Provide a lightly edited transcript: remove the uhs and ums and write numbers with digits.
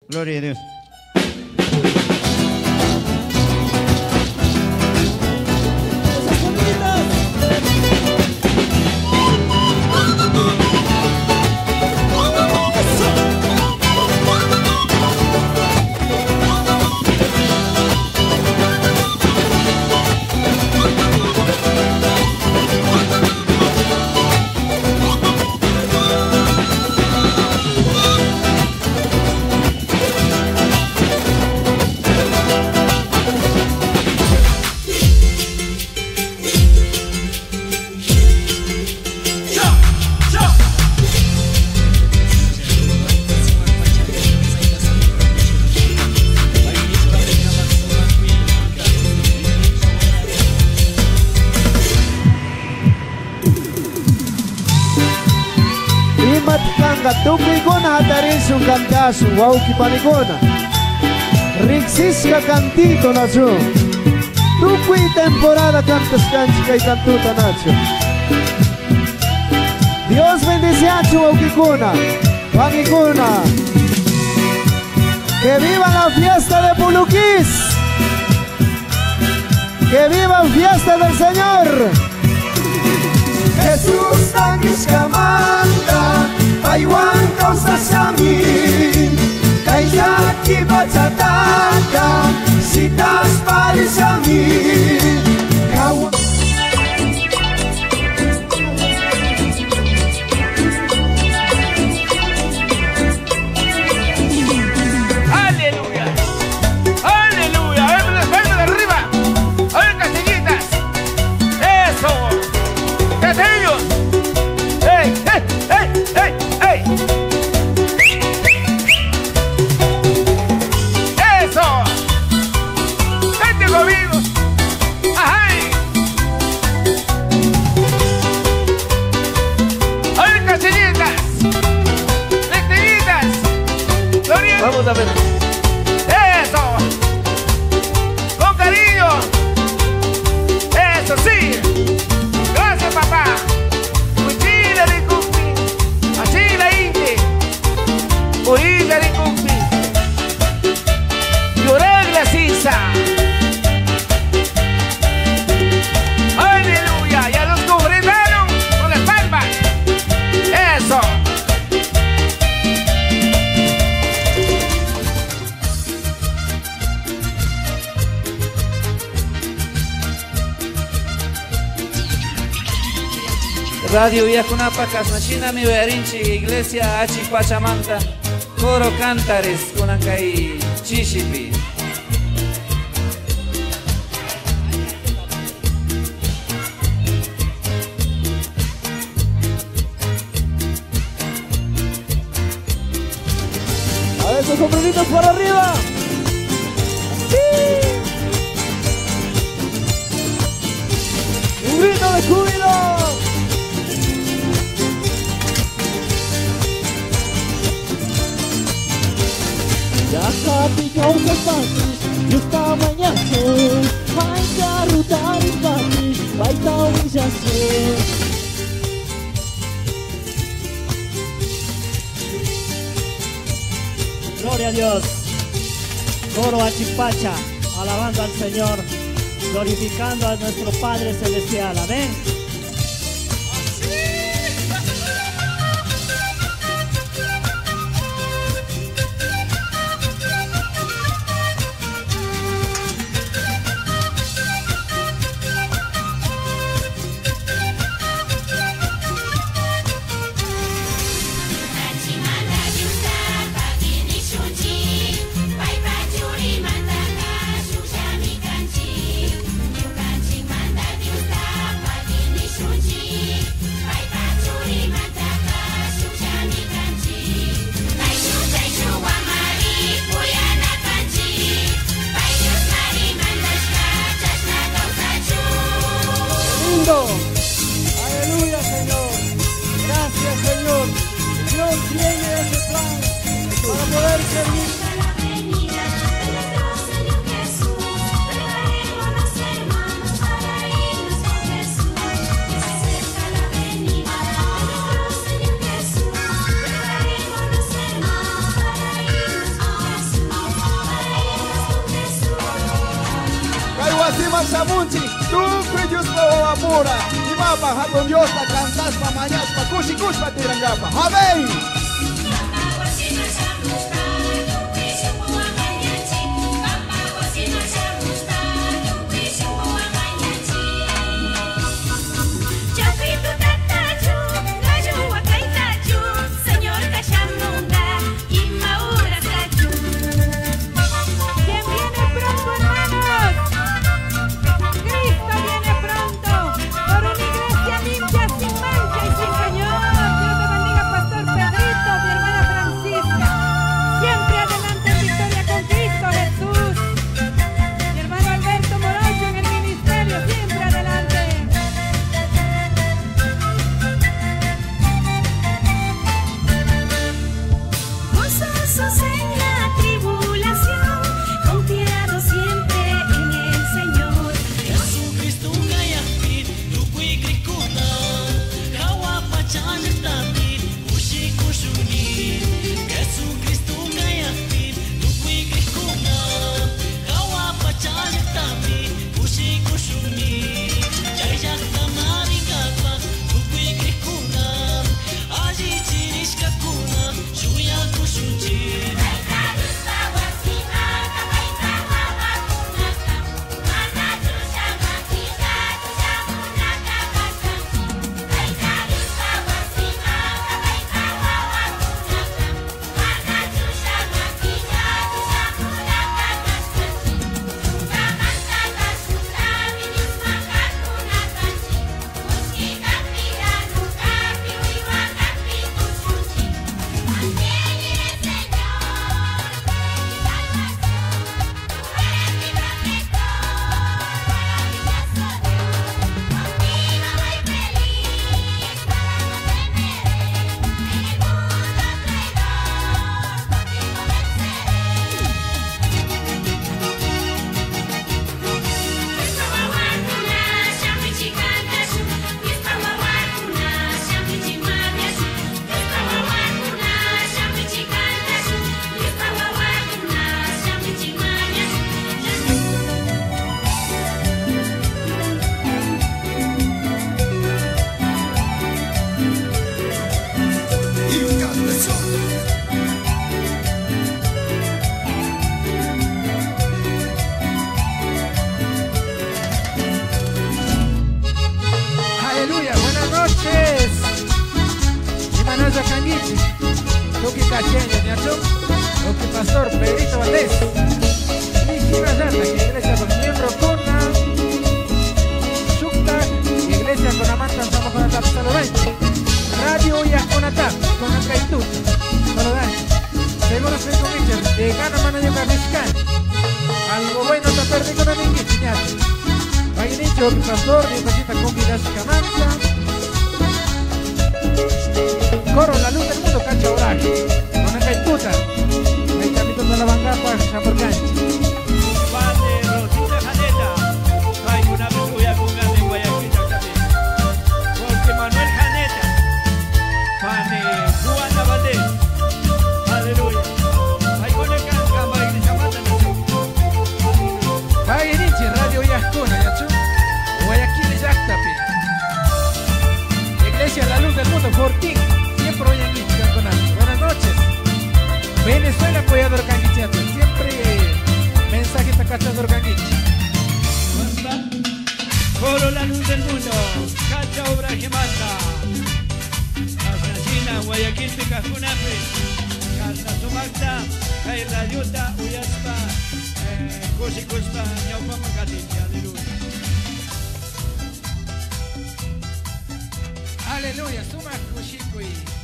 Gloria a Dios. Tukuykuna hatarishun kantashun wawqi panikuna. Riqsishqa cantito nachu. Tukuy temporada kantashkanchik kay kantuta nachu. Dios bendiciachu wawqikuna, panikuna. Que viva la fiesta de Puluquis. Que viva la fiesta del Señor. Jesús tanishkamanta paywan kawsashami kay llaki pachataka sitashpa rishami. Aleluya, aleluya, a ver las palmas de arriba, a ver casillitas, eso, casellos, ey, ey, ey, ey, ey, eso, gente conmigo, ajá, a ver casillitas, estrellitas, gloria. Vamos a ver. Eso, con cariño, eso sí, gracias papá. Uchila ricumpi, achila inti, urila ricumpi, llorar la sisa. Aleluya, ya los cubrieron con las palmas. Eso. Radio Viajunapa, Kasnashina, mi Uyarinchi, Iglesia Achik Pachamanta, Coro Cantares, Kunankai Chishipi. A ver esos sombreritos para arriba. ¡Sí! Un grito de júbilo. Yakapi kawsaspanchis, Diosta mañasun, mayta rutarispanchis, payta willasun. Gloria a Dios. Coro Achipacha, alabando al Señor, glorificando a nuestro Padre Celestial. Amén. Wasiman shamunchik, tukuy Diospa wawapura. Imapa hatun Diosta kantashpa mañashpa kushikushpa tirankapa. Amén. Pastor Pedrito Valdés, Iglesia miembro con la Shukta, Iglesia con Amanta, Samoconatap, Saludante, Radio Yaconatap, con Acaitut, Saludante, Seguro soy con Michel, de Gana Manayoka Mishkan, algo bueno te perdí con Amingui, Chiñacho, Vaguinicho, Pastor, mi Pachita con Vidas Camanta, Coro, la luz del mundo, Cacha Oraje, con Acaituta, de la Bangapa, Chaporcancha. Padre Rosita Janeta, hay una vez voy a con en Guayaquil, Jorge Manuel Janeta, Pane Juana Valdés, aleluya. Hay con el canca, iglesia mata Vaya Radio Yascuna, Yachu, Guayaquil Yactapi. Iglesia La Luz del Mundo, Fortín, siempre voy a Buenas noches. Venezuela apoyador canguichato, siempre mensaje tacachador canguichi. Coro la luz del mundo, cacha obra que mata. Asesina, Guayaquil, Picajunapi, Casa Sumacta, Jai Rayuta, Uyaspa, Cusicuspa, Ñaupamacatichi, aleluya. Aleluya, suma cushikui.